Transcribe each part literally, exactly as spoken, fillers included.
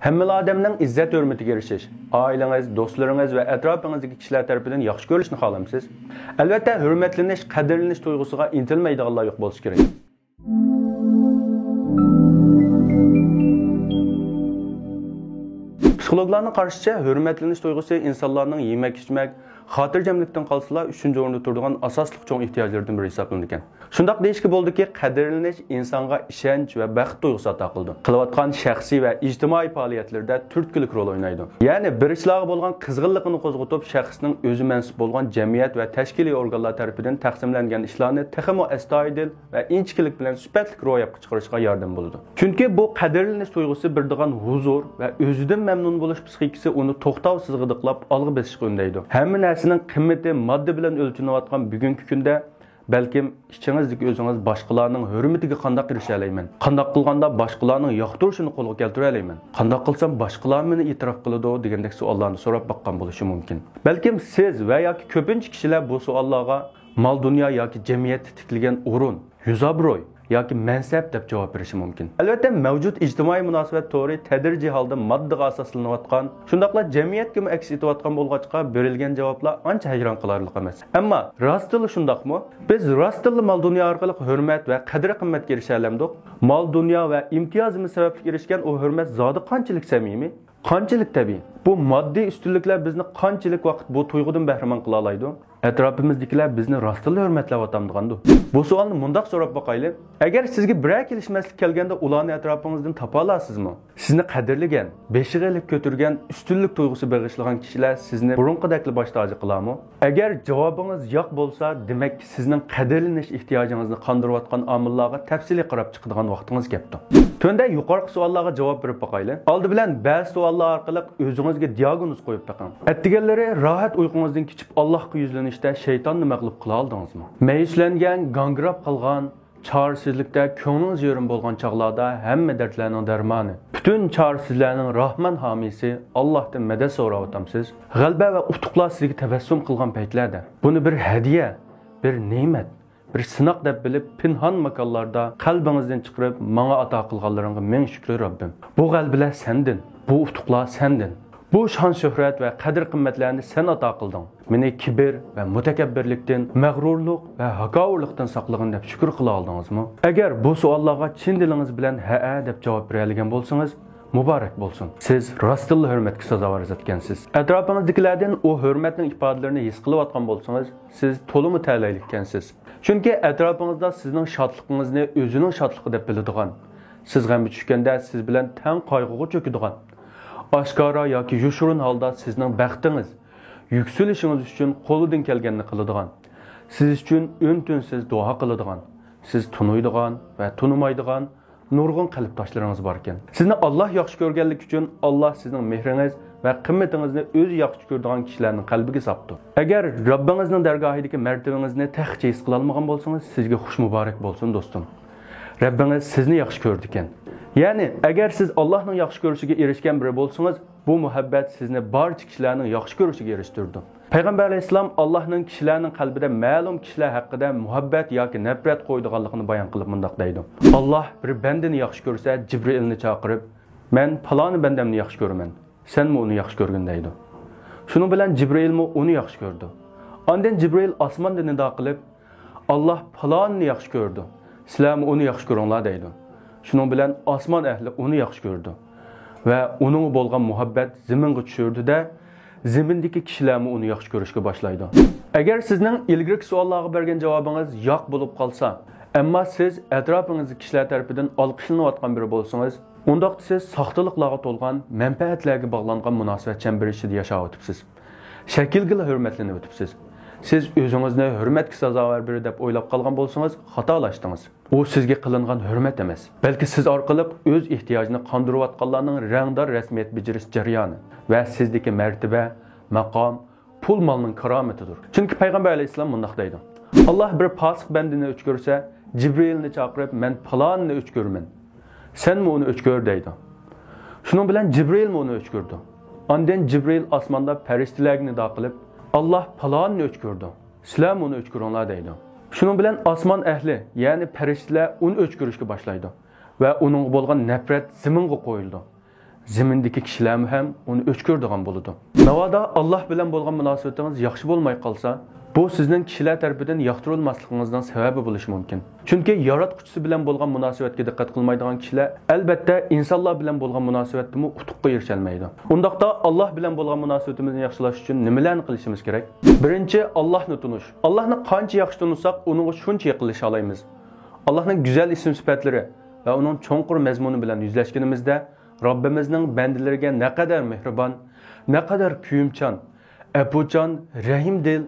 ھەممىلا ئادەمنىڭ ئىززەت-ھۆرمىتىگە ئېرىشىش، ئائىلىڭىز، دوستلىرىڭىز ۋە ئەتراپىڭىزدىكى كىشىلەر تەرىپىدىن ياخشى كۆرۈلۈشنى خالامسىز؟ ئەلۋەتتە، ھۆرمەتلىنىش، قەدىرلىنىش تۇيغۇسىغا ئىنتىلمەيدىغانلار يوق بولسا كېرەك. پسىخولوگلارنىڭ قارىشىچە، ھۆرمەتلىنىش تۇيغۇسى ئىنسانلارنىڭ يېمەك-ئىچمەك، خاتىرجەملىكتىن قالسىلا، ئۈچىنچى ئورۇندا تۇرىدىغان ئاساسلىق چوڭ ئېھتىياجلىرىدىن بىرى ھېسابلىنىدىكەن. شۇنداق دېيىشكە بولىدۇكى، قەدىرلىنىش ئىنسانغا ئىشەنچ ۋە بەخت تۇيغۇسى ئاتا قىلىدۇ. قىلىۋاتقان شەخسىي ۋە ئىجتىمائىي پائالىيەتلىرىدە تۈرتكىلىك رول ئوينايدۇ. يەنى بىر ئىشلارغا بولغان قىزغىنلىقىنى قوزغىتىپ، شەخسنىڭ ئۆزى مەنسۇپ بولغان جەمئىيەت ۋە تەشكىلىي ئورگانلار تەرىپىدىن تەقسىملەنگەن ئىشلارنى تېخىمۇ ئەستايىدىل ۋە ئىنچىكىلىك بىلەن سۈپەتلىك روياپقا چىقىرىشقا ياردەم بولىدۇ. چۈنكى بۇ قەدىرلىنىش تۇيغۇسى بېرىدىغان ھۇزۇر ۋە ئۆزىدىن مەمنۇن بولۇش پسىخىكىسى ئۇنى توختاۋسىز غىدىقلاپ ئالغا بېسىشقا ئۈندەيدۇ. ھەممە نەرسىنىڭ قىممىتى ماددا بىلەن ئۆلچىنىۋاتقان بۈگۈنكى كۈندە، بەلكىم ئىچىڭىزدىكى ئۆزىڭىز باشقىلارنىڭ ھۆرمىتىگە قانداق ئېرىشەلەيمەن؟ قانداق قىلغاندا باشقىلارنىڭ ياقتۇرۇشىنى قولغا كەلتۈرەلەيمەن؟ قانداق قىلسام باشقىلار مېنى ئېتىراپ قىلىدۇ؟ دېگەندەك سوئاللارنى سوراپ باققان بولۇشى مۇمكىن. بەلكىم سىز ۋە ياكى كۆپىنچە كىشىلەر بۇ سوئاللارغا مال-دۇنيا ياكى جەمئىيەتتە تىكلىگەن ئورۇن، يۈز-ئابرۇي ياكى مەنسەپ دەپ جاۋاب بېرىشى مۇمكىن. ئەلۋەتتە، مەۋجۇت ئىجتىمائىي مۇناسىۋەت تورى تەدرىجىي ھالدا ماددىغا ئاساسلىنىۋاتقان، شۇنداقلا جەمئىيەتكىمۇ ئەكس ئېتىۋاتقان بولغاچقا، بېرىلگەن جاۋابلار ئانچە ھەيران قالارلىق ئەمەس. ئەمما راستتىنلا شۇنداقمۇ؟ بىز راستتىنلا مال-دۇنيا ئارقىلىق ھۆرمەت ۋە قەدىر-قىممەتكە ئېرىشەلەمدۇق؟ مال-دۇنيا ۋە ئىمتىيازىمىز سەۋەبلىك ئېرىشكەن ئۇ ھۆرمەت زادى قانچىلىك سەمىمىي؟ قانچىلىك تەبىئىي؟ بۇ ماددىي ئۈستۈنلۈكلەر بىزنى قانچىلىك ۋاقىت بۇ تۇيغۇدىن بەھرىمەن قىلالايدۇ؟ ئەتراپىمىزدىكىلەر بىزنى راستتىنلا ھۆرمەتلەۋاتامدىغاندۇ؟ بۇ سوئالنى مۇنداق سوراپ باقايلى، ئەگەر سىزگە بىرەر كېلىشمەسلىك كەلگەندە، ئۇلارنى ئەتراپىڭىزدىن تاپالارسىزمۇ؟ سىزنى قەدىرلىگەن، بېشىغا ئېلىپ كۆتۈرگەن، ئۈستۈنلۈك تۇيغۇسى بېغىشلىغان كىشىلەر سىزنى بۇرۇنقىدەكلا باش تاجى قىلارمۇ؟ ئەگەر جاۋابىڭىز ياق بولسا، دېمەك، سىزنىڭ قەدىرلىنىش ئېھتىياجىڭىزنى قاندۇرۇۋاتقان ئامىللارغا تەپسىلىي قاراپ چىقىدىغان ۋاقتىڭىز كەپتۇ. تۆۋەندە يۇقىرىقى سوئاللارغا جاۋاب بېرىپ باقايلى. ئالدى بىلەن بەزى سوئاللار ئارقىلىق ئۆزىڭىزگە دىئاگنوز قويۇپ بېقىڭ. ئەتىگەنلىرى راھەت ئۇيقۇڭىزدىن كېچىپ، ئاللاھقا يۈزلىنىشتە شەيتاننى مەغلۇپ قىلالىدىڭىزمۇ؟ مەيۈسلەنگەن، گاڭگىراپ قالغان، چارىسىزلىكتە كۆڭلىڭىز يېرىم بولغان چاغلاردا ھەممە دەردلەرنىڭ دەرمانى، پۈتۈن چارىسىزلەرنىڭ راھمان ھامىيسى، ئاللاھتىن مەدەت سوراۋاتامسىز؟ غەلىبە ۋە ئۇتۇقلار سىزگە تەبەسسۇم قىلغان پەيتلەردە، بۇنى بىر ھەدىيە، بىر نېمەت، بىر سىناق دەپ بىلىپ، پىنھان ماكانلاردا قەلبىڭىزدىن چىقىرىپ، ماڭا ئاتا قىلغانلىرىڭغا مىڭ شۈكرى، رەببىم. بۇ غەلىبىلەر سەندىن، بۇ ئۇتۇقلار سەندىن. بۇ شان-شۆھرەت ۋە قەدىر-قىممەتلەرنى سەن ئاتا قىلدىڭ. مېنى كىبىر ۋە مۇتەكەببىرلىكتىن، مەغرۇرلۇق ۋە ھاكاۋۇرلۇقتىن ساقلىغىن دەپ شۈكۈر قىلالىدىڭىزمۇ؟ ئەگەر بۇ سوئاللارغا چىن دىلىڭىز بىلەن ھەئە دەپ جاۋاب بېرەلىگەن بولسىڭىز، مۇبارەك بولسۇن. سىز راستتىنلا ھۆرمەتكە سازاۋەر زات ئىكەنسىز. ئەتراپىڭىزدىكىلەردىن ئۇ ھۆرمەتنىڭ ئىپادىلىرىنى ھېس قىلىۋاتقان بولسىڭىز، سىز تولىمۇ تەلەيلىك ئىكەنسىز. چۈنكى ئەتراپىڭىزدا سىزنىڭ شادلىقىڭىزنى ئۆزىنىڭ شادلىقى دەپ بىلىدىغان، سىز غەمگە چۈشكەندە سىز بىلەن تەڭ قايغۇغا چۆكىدىغان، ئاشكارا ياكى يوشۇرۇن ھالدا سىزنىڭ بەختىڭىز، يۈكسىلىشىڭىز ئۈچۈن قولىدىن كەلگەننى قىلىدىغان، سىز ئۈچۈن ئۈن-تىنسىز دۇئا قىلىدىغان، سىز تونۇيدىغان ۋە تونۇمايدىغان نۇرغۇن قەلبداشلىرىڭىز باركەن. سىزنى ئاللاھ ياخشى كۆرگەنلىكى ئۈچۈن ئاللاھ سىزنىڭ مېھرىڭىز ۋە قىممىتىڭىزنى ئۆزى ياخشى كۆرىدىغان كىشىلەرنىڭ قەلبىگە ساپتۇ. ئەگەر رەببىڭىزنىڭ دەرگاھىدىكى مەرتىۋىڭىزنى تېخىچە ھېس قىلالمىغان بولسىڭىز، سىزگە خۇش مۇبارەك بولسۇن، دوستۇم. رەببىڭىز سىزنى ياخشى كۆرىدىكەن. يەنى، ئەگەر سىز ئاللاھنىڭ ياخشى كۆرۈشىگە ئېرىشكەن بىرى بولسىڭىز، بۇ مۇھەببەت سىزنى بارچە كىشىلەرنىڭ ياخشى كۆرۈشىگە ئېرىشتۈرىدۇ. پەيغەمبەر ئەلەيھىسسالام ئاللاھنىڭ كىشىلەرنىڭ قەلبىدە مەلۇم كىشىلەر ھەققىدە مۇھەببەت ياكى نەپرەت قويىدىغانلىقىنى بايان قىلىپ مۇنداق دەيدۇ: «ئاللاھ بىر بەندىنى ياخشى كۆرسە، جىبرىئىلنى چاقىرىپ، مەن پالانى بەندەمنى ياخشى كۆرىمەن، سەنمۇ ئۇنى ياخشى كۆرگىن» دەيدۇ. شۇنىڭ بىلەن جىبرىئىلمۇ ئۇنى ياخشى كۆرىدۇ. ئاندىن جىبرىئىل ئاسماندا نىدا قىلىپ، «ئاللاھ پالانىنى ياخشى كۆرىدۇ، سىلەرمۇ ئۇنى ياخشى كۆرۈڭلار» دەيدۇ. شۇنىڭ بىلەن ئاسمان ئەھلى ئۇنى ياخشى كۆرىدۇ ۋە ئۇنىڭغا بولغان مۇھەببەت زېمىنغا چۈشۈرىدۇ-دە، زېمىندىكى كىشىلەرمۇ ئۇنى ياخشى كۆرۈشكە باشلايدۇ. ئەگەر سىزنىڭ ئىلگىرىكى سوئاللارغا بەرگەن جاۋابىڭىز ياق بولۇپ قالسا، ئەمما سىز ئەتراپىڭىزدىكى كىشىلەر تەرىپىدىن ئالقىشلىنىۋاتقان بىرى بولسىڭىز، ئۇنداقتا سىز ساختىلىقلارغا تولغان، مەنپەئەتلەرگە باغلانغان مۇناسىۋەت چەمبىرى ئىچىدە ياشاۋېتىپسىز. شەكىلگىلا ھۆرمەتلىنىۋېتىپسىز. سىز ئۆزىڭىزنى ھۆرمەتكە سازاۋەر بىرى دەپ ئويلاپ قالغان بولسىڭىز، خاتالاشتىڭىز. ئۇ سىزگە قىلىنغان ھۆرمەت ئەمەس، بەلكى سىز ئارقىلىق ئۆز ئېھتىياجىنى قاندۇرۇۋاتقانلارنىڭ رەڭدار رەسمىيەت بېجىرىش جەريانى ۋە سىزدىكى مەرتىۋە، ماقام، پۇل-مالنىڭ كارامىتىدۇر. چۈنكى پەيغەمبەر ئەلەيھىسسالام مۇنداق دەيدۇ: «ئاللاھ بىر پاسىق بەندىنى ئۆچ كۆرسە، جىبرىئىلنى چاقىرىپ، مەن پالانىنى ئۆچ كۆرىمەن، سەنمۇ ئۇنى ئۆچ كۆر» دەيدۇ. شۇنىڭ بىلەن جىبرىئىلمۇ ئۇنى ئۆچ كۆرىدۇ. ئاندىن جىبرىئىل ئاسماندا پەرىشتىلەرگە نىدا قىلىپ، «ئاللاھ پالانىنى ئۆچ كۆرىدۇ، سىلەرمۇ ئۇنى ئۆچ كۆرۈڭلار» دەيدۇ. شۇنىڭ بىلەن ئاسمان ئەھلى، يەنى پەرىشتىلەر ئۇنى ئۆچ كۆرۈشكە باشلايدۇ ۋە ئۇنىڭغا بولغان نەپرەت زېمىنغا قويۇلىدۇ. زېمىندىكى كىشىلەرمۇ ھەم ئۇنى ئۆچ كۆرىدىغان بولىدۇ. ناۋادا ئاللاھ بىلەن بولغان مۇناسىۋىتىڭىز ياخشى بولماي قالسا، بۇ سىزنىڭ كىشىلەر تەرىپىدىن ياقتۇرۇلماسلىقىڭىزنىڭ سەۋەبى بولۇشى مۇمكىن. چۈنكى ياراتقۇچىسى بىلەن بولغان مۇناسىۋەتكە دىققەت قىلمايدىغان كىشىلەر، ئەلبەتتە، ئىنسانلار بىلەن بولغان مۇناسىۋەتتىمۇ ئۇتۇققا ئېرىشەلمەيدۇ. ئۇنداقتا ئاللاھ بىلەن بولغان مۇناسىۋىتىمىزنى ياخشىلاش ئۈچۈن نېمىلەرنى قىلىشىمىز كېرەك؟ بىرىنچى، ئاللاھنى تونۇش. ئاللاھنى قانچە ياخشى تونۇساق، ئۇنىڭغا شۇنچە يېقىنلىشالايمىز. ئاللاھنىڭ گۈزەل ئىسىم-سۈپەتلىرى ۋە ئۇنىڭ چوڭقۇر مەزمۇنى بىلەن يۈزلەشكىنىمىزدە، رەببىمىزنىڭ بەندىلىرىگە نەقەدەر مېھرىبان، نەقەدەر كۆيۈمچان، ئەپۇچان، رەھىمدىل،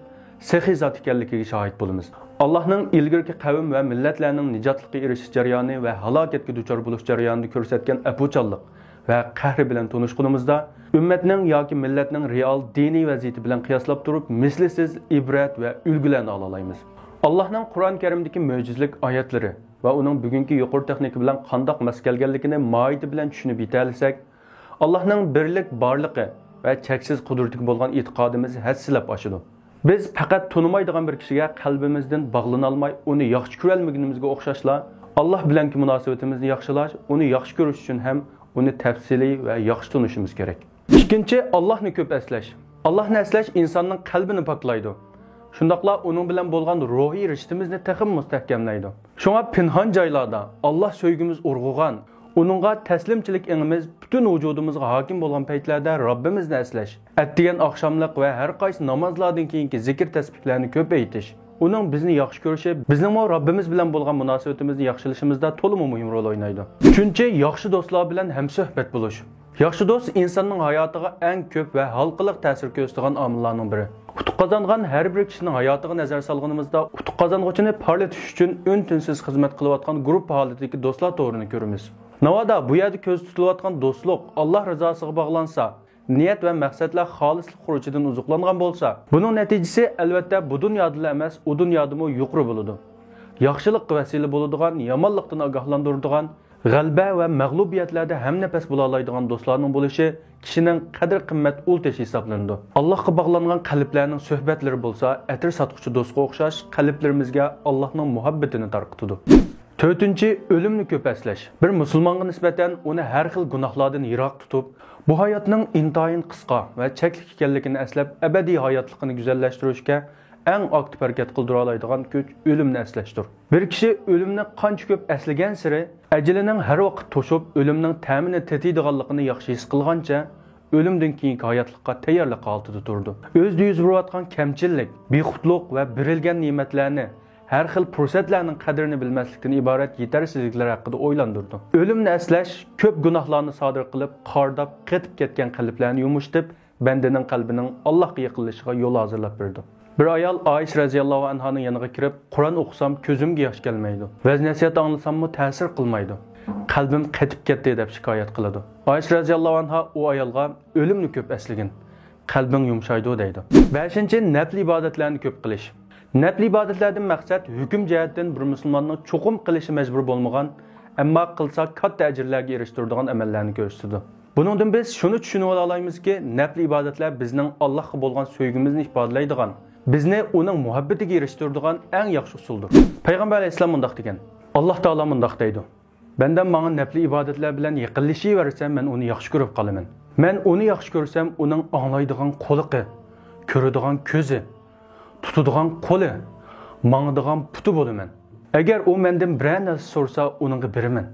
سېخىي زات ئىكەنلىكىگە شاھىت بولىمىز. ئاللاھنىڭ ئىلگىرىكى قەۋم ۋە مىللەتلەرنىڭ نىجاتلىققا ئېرىشىش جەريانى ۋە ھالاكەتكە دۇچار بولۇش جەريانىدا كۆرسەتكەن ئەپۇچانلىق ۋە قەھرى بىلەن تونۇشقىنىمىزدا، ئۈممەتنىڭ ياكى مىللەتنىڭ رېئال دىنىي ۋەزىيىتى بىلەن قىياسلاپ تۇرۇپ، مىسلىسىز ئىبرەت ۋە ئۈلگىلەرنى ئالالايمىز. ئاللاھنىڭ قۇرئان كەرىمدىكى مۆجىزىلىك ئايەتلىرى ۋە ئۇنىڭ بۈگۈنكى يۇقىرى تېخنىكا بىلەن قانداق ماس كەلگەنلىكىنى ماھىيىتى بىلەن چۈشىنىپ يېتەلىسەك، ئاللاھنىڭ بىرلىك بارلىقى ۋە چەكسىز قۇدرىتىگە بولغان ئېتىقادىمىز ھەسسىلەپ ئاشىدۇ. بىز پەقەت تونۇمايدىغان بىر كىشىگە قەلبىمىزدىن باغلىنالماي، ئۇنى ياخشى كۆرەلمىگىنىمىزگە ئوخشاشلا، ئاللاھ بىلەنكى مۇناسىۋىتىمىزنى ياخشىلاش، ئۇنى ياخشى كۆرۈش ئۈچۈن ھەم ئۇنى تەپسىلىي ۋە ياخشى تونۇشىمىز كېرەك. ئىككىنچى، ئاللاھنى كۆپ ئەسلەش. ئاللاھنى ئەسلەش ئىنساننىڭ قەلبىنى پاكلايدۇ. شۇنداقلا ئۇنىڭ بىلەن بولغان روھىي رىشتىمىزنى تېخىمۇ مۇستەھكەملەيدۇ. شۇڭا پىنھان جايلاردا ئاللاھ سۆيگۈمىز ئۇرغۇغان، ئۇنىڭغا تەسلىمچىلىك ئېڭىمىز پۈتۈن ۋۇجۇدىمىزغا ھاكىم بولغان پەيتلەردە رەببىمىزنى ئەسلەش، ئەتىگەن ئاخشاملىق ۋە ھەر قايسى نامازلاردىن كېيىنكى زىكىر تەسبىھلەرنى كۆپ ئېيتىش، ئۇنىڭ بىزنى ياخشى كۆرۈشى بىزنىڭمۇ رەببىمىز بىلەن بولغان مۇناسىۋىتىمىزنى ياخشىلىشىمىزدا تولىمۇ مۇھىم رول ئوينايدۇ. ئۈچىنچى، ياخشى دوستلار بىلەن ھەمسۆھبەت بولۇش. ياخشى دوست ئىنساننىڭ ھاياتىغا ئەڭ كۆپ ۋە ھالقىلىق تەسىر كۆرسىتىدىغان ئامىللارنىڭ بىرى. ئۇتۇق قازانغان ھەر بىر كىشىنىڭ ھاياتىغا نەزەر سالغىنىمىزدا، ئۇتۇق قازانغۇچىنى پارلىتىش ئۈچۈن ئۈن-تىنسىز خىزمەت قىلىۋاتقان گۇرۇپپا ھالىتىدىكى دوستلار تورىنى كۆرىمىز. ناۋادا بۇ يەردە كۆزدە تۇتۇلۇۋاتقان دوستلۇق ئاللاھ رىزاسىغا باغلانسا، نىيەت ۋە مەقسەتلەر خالىسلىق خۇرۇچىدىن ئوزۇقلانغان بولسا، بۇنىڭ نەتىجىسى، ئەلۋەتتە، بۇ دۇنيادىلا ئەمەس، ئۇ دۇنيادىمۇ يۇقىرى بولىدۇ. ياخشىلىققا ۋەسىلە بولىدىغان، يامانلىقتىن ئاگاھلاندۇرىدىغان، غەلىبە ۋە مەغلۇبىيەتلەردە ھەمنەپەس بولالايدىغان دوستلارنىڭ بولۇشى كىشىنىڭ قەدىر-قىممەت ئۇل تېشى ھېسابلىنىدۇ. ئاللاھقا باغلانغان قەلبلەرنىڭ سۆھبەتلىرى بولسا، ئەتىر ساتقۇچى دوستقا ئوخشاش، قەلبلىرىمىزگە ئاللاھنىڭ مۇھەببىتىنى تارقىتىدۇ. تۆتىنچى، ئۆلۈمنى كۆپ ئەسلەش. بىر مۇسۇلمانغا نىسبەتەن ئۇنى ھەر خىل گۇناھلاردىن يىراق تۇتۇپ، بۇ ھاياتنىڭ ئىنتايىن قىسقا ۋە چەكلىك ئىكەنلىكىنى ئەسلەپ، ئەبەدىي ھاياتلىقىنى گۈزەللەشتۈرۈشكە ئەڭ ئاكتىپ ھەرىكەت قىلدۇرالايدىغان كۈچ ئۆلۈمنى ئەسلەشتۇر. بىر كىشى ئۆلۈمنى قانچە كۆپ ئەسلىگەنسېرى، ئەجىلىنىڭ ھەر ۋاقىت توشۇپ، ئۆلۈمنىڭ تەمىنى تېتىيدىغانلىقىنى ياخشى ھېس قىلغانچە، ئۆلۈمدىن كېيىنكى ھاياتلىققا تەييارلىق ھالىتىدە تۇرىدۇ. ئۆزىدە يۈز بېرىۋاتقان كەمچىللىك، بىخۇدلۇق ۋە بېرىلگەن نېمەتلەرنى، ھەر خىل پۇرسەتلەرنىڭ قەدرىنى بىلمەسلىكتىن ئىبارەت يېتەرسىزلىكلەر ھەققىدە ئويلاندۇرىدۇ. ئۆلۈمنى ئەسلەش كۆپ گۇناھلارنى سادىر قىلىپ، قارداپ، قېتىپ كەتكەن قەلبلەرنى يۇمشىتىپ، بەندىنىڭ قەلبىنىڭ ئاللاھقا يېقىنلىشىشىغا يول ھازىرلاپ بېرىدۇ. بىر ئايال ئائىشە رەزىياللاھۇ ئەنھانىڭ يېنىغا كىرىپ، قۇرئان ئوقۇسام كۆزۈمگە ياش كەلمەيدۇ، ۋەز-نەسىھەت ئاڭلىساممۇ تەسىر قىلمايدۇ، قەلبىم قېتىپ كەتتى، دەپ شىكايەت قىلىدۇ. ئائىشە رەزىياللاھۇ ئەنھا ئۇ ئايالغا، ئۆلۈمنى كۆپ ئەسلىگىن، قەلبىڭ يۇمشايدۇ، دەيدۇ. بەشىنچى، نەپلى ئىبادەتلەرنى كۆپ قىلىش. نەپلى ئىبادەتلەردىن مەقسەت ھۆكۈم جەھەتتىن بىر مۇسۇلماننىڭ چوقۇم قىلىشى مەجبۇر بولمىغان، ئەمما قىلسا كاتتا ئەجىرلەرگە ئېرىشتۈرىدىغان ئەمەللەرنى كۆرسىتىدۇ. بۇنىڭدىن بىز شۇنى چۈشىنىۋالالايمىزكى، نەپلى ئىبادەتلەر بىزنىڭ ئاللاھقا بولغان سۆيگۈمىزنى ئىپادىلەيدىغان، بىزنى ئۇنىڭ مۇھەببىتىگە ئېرىشتۈرىدىغان ئەڭ ياخشى ئۇسۇلدۇر. پەيغەمبەر ئەلەيھىسسالام مۇنداق دېگەن، ئاللاھ تائالا مۇنداق دەيدۇ، بەندەم ماڭا نەپلى ئىبادەتلەر بىلەن يېقىنلىشىۋەرسە، مەن ئۇنى ياخشى كۆرۈپ قالىمەن. مەن ئۇنى ياخشى كۆرسەم، ئۇنىڭ ئاڭلايدىغان قۇلىقى، كۆرىدىغان كۆزى، تۇتىدىغان قولى، ماڭىدىغان پۇتى بولىمەن. ئەگەر ئۇ مەندىن بىرەر نەرسە سورىسا، ئۇنىڭغا بېرىمەن.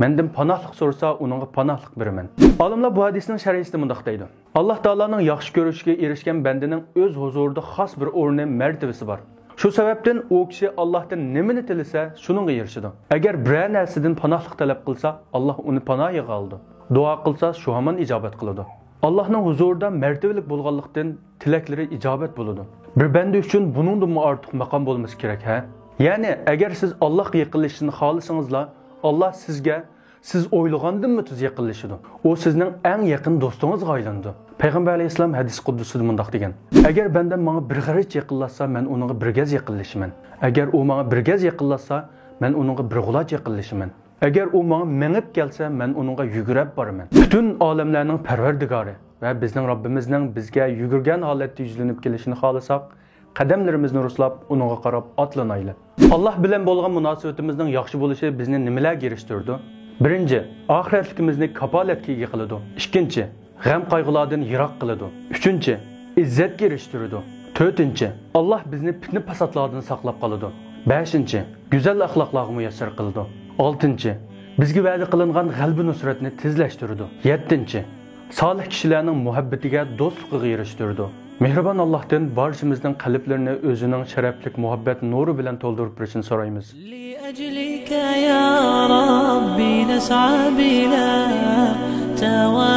مەندىن پاناھلىق سورىسا، ئۇنىڭغا پاناھلىق بېرىمەن. ئالىملار بۇ ھەدىسنىڭ شەرھىسىدە مۇنداق دەيدۇ، ئاللاھ تائالانىڭ ياخشى كۆرۈشىگە ئېرىشكەن بەندىنىڭ ئۆز ھۇزۇرىدا خاس بىر ئورنى، مەرتىۋىسى بار. شۇ سەۋەبتىن ئۇ كىشى ئاللاھتىن نېمىنى تىلىسە، شۇنىڭغا ئېرىشىدۇ. ئەگەر بىرەر نەرسىدىن پاناھلىق تەلەپ قىلسا، ئاللاھ ئۇنى پاناھىغا ئالىدۇ. دۇئا قىلسا، شۇ ھامان ئىجابەت قىلىدۇ. ئاللاھنىڭ ھۇزۇرىدا مەرتىۋىلىك بولغانلىقتىن، تىلەكلىرى ئىجابەت بولىدۇ. بىر بەندە ئۈچۈن بۇنىڭدىنمۇ ئارتۇق ماقام بولمىسا كېرەك، ھە؟ يەنى، ئەگەر سىز ئاللاھقا يېقىنلىشىشنى خالىسىڭىزلا، ئاللاھ سىزگە سىز ئويلىغاندىنمۇ تېز يېقىنلىشىدۇ. ئۇ سىزنىڭ ئەڭ يېقىن دوستىڭىزغا ئايلىنىدۇ. پەيغەمبەر ئەلەيھىسسالام ھەدىس قۇدسىدا مۇنداق دېگەن، ئەگەر بەندەم ماڭا بىر غېرىچ يېقىنلاشسا، مەن ئۇنىڭغا بىر گەز يېقىنلىشىمەن. ئەگەر ئۇ ماڭا بىر گەز يېقىنلاشسا، مەن ئۇنىڭغا بىر غۇلاچ يېقىنلىشىمەن. ئەگەر ئۇ ماڭا مېڭىپ كەلسە، مەن ئۇنىڭغا يۈگۈرۈپ بارىمەن. پۈتۈن ئالەملەرنىڭ پەرۋەردىگارى ۋە بىزنىڭ رەببىمىزنىڭ بىزگە يۈگۈرگەن ھالەتتە يۈزلىنىپ كېلىشىنى خالىساق، قەدەملىرىمىزنى رۇسلاپ، ئۇنىڭغا قاراپ ئاتلىنايلى. ئاللاھ بىلەن بولغان مۇناسىۋىتىمىزنىڭ ياخشى بولۇشى بىزنى نېمىلەرگە ئېرىشتۈرىدۇ؟ بىرىنچى، ئاخىرەتلىكىمىزنى كاپالەتكە ئىگە قىلىدۇ. ئىككىنچى، غەم-قايغۇلاردىن يىراق قىلىدۇ. ئۈچىنچى، ئىززەتكە ئېرىشتۈرىدۇ. تۆتىنچى، ئاللاھ بىزنى پىتنە-پاساتلاردىن ساقلاپ قالىدۇ. بەشىنچى، گۈزەل ئەخلاقلارغا مۇيەسسەر قىلىدۇ. ئالتىنچى، بىزگە ۋەدە قىلىنغان غەلىبە-نۇسرەتنى تېزلەشتۈرىدۇ. يەتتىنچى، سالىھ كىشىلەرنىڭ مۇھەببىتىگە، دوستلۇقىغا ئېرىشتۈرىدۇ. مېھرىبان ئاللاھتىن بارچىمىزنىڭ قەلبلىرىنى ئۆزىنىڭ شەرەپلىك مۇھەببەت نۇرى بىلەن تولدۇرۇپ بېرىشىنى سورايمىز. لأجلك يا ربي نسعى بلا تواني.